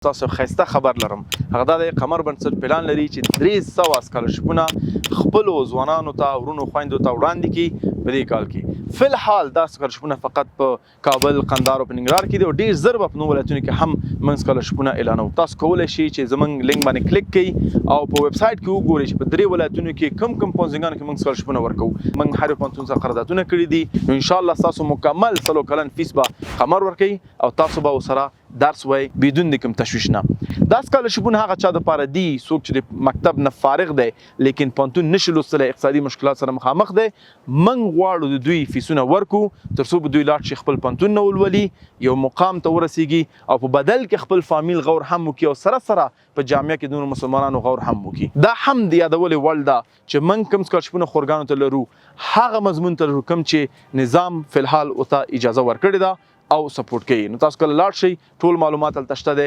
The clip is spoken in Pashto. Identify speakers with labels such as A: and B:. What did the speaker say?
A: تاسو ښایسته خبر لرم، هغه دا دی، قمر بنسټ پلان لري چې 300 سکالرشپونه خپلو ځوانانو ته، ورونو خویندو ته وړاندې کړي په دې کال کې. فلحال دا سکالرشپونه فقط په کابل، قندهار او په ننګرهار کې دي او ډیر زر به په نورو ولایتونو کې هم موږ سکالرشپونه اعلانوو. تاسو کولی شئ چې زموږ لینک باندې کلیک کړئ او په ویب سایټ کې وګورئ چې په درې ولایتونو کې کوم کوم پوهنځیګانو کې موږ سکالرشپونه ورکوو. موږ هر یو پوهنتون سره قراردادونه کړي دي، نو ان شاء الله ستاسو مکمل 4 کلن فیس به قمر ورکوي او تاسو به ورسره درس وای بدون د کوم تشویش نه. دا سکالرشپونه هغه چا د پاره دي څوک چې د مکتب نه فارغ دی لیکن پوهنتون نشي لوستلی، اقتصادي مشکلات سره مخامخ دی. موږ غواړو د دوی فیسونه ورکو تر څو به دوی لاړ شي، خپل پوهنتون نه ولولي، یو مقام ته ورسیږي او په بدل کې خپل فامیل غور هم وکړي او سره سره په جامعه کې د نورو مسلمانانو غور هم وکړي. دا هم د یادولې وړ ده چې موږ کوم سکالرشپونه خورګانو ته لرو، هغه مضمون ته لرو کوم چې نظام فلحال ورته اجازه ورکړې ده او سپورټ کوي. نو تاسو کله لاړ شئ، ټول معلومات هلته شته دی.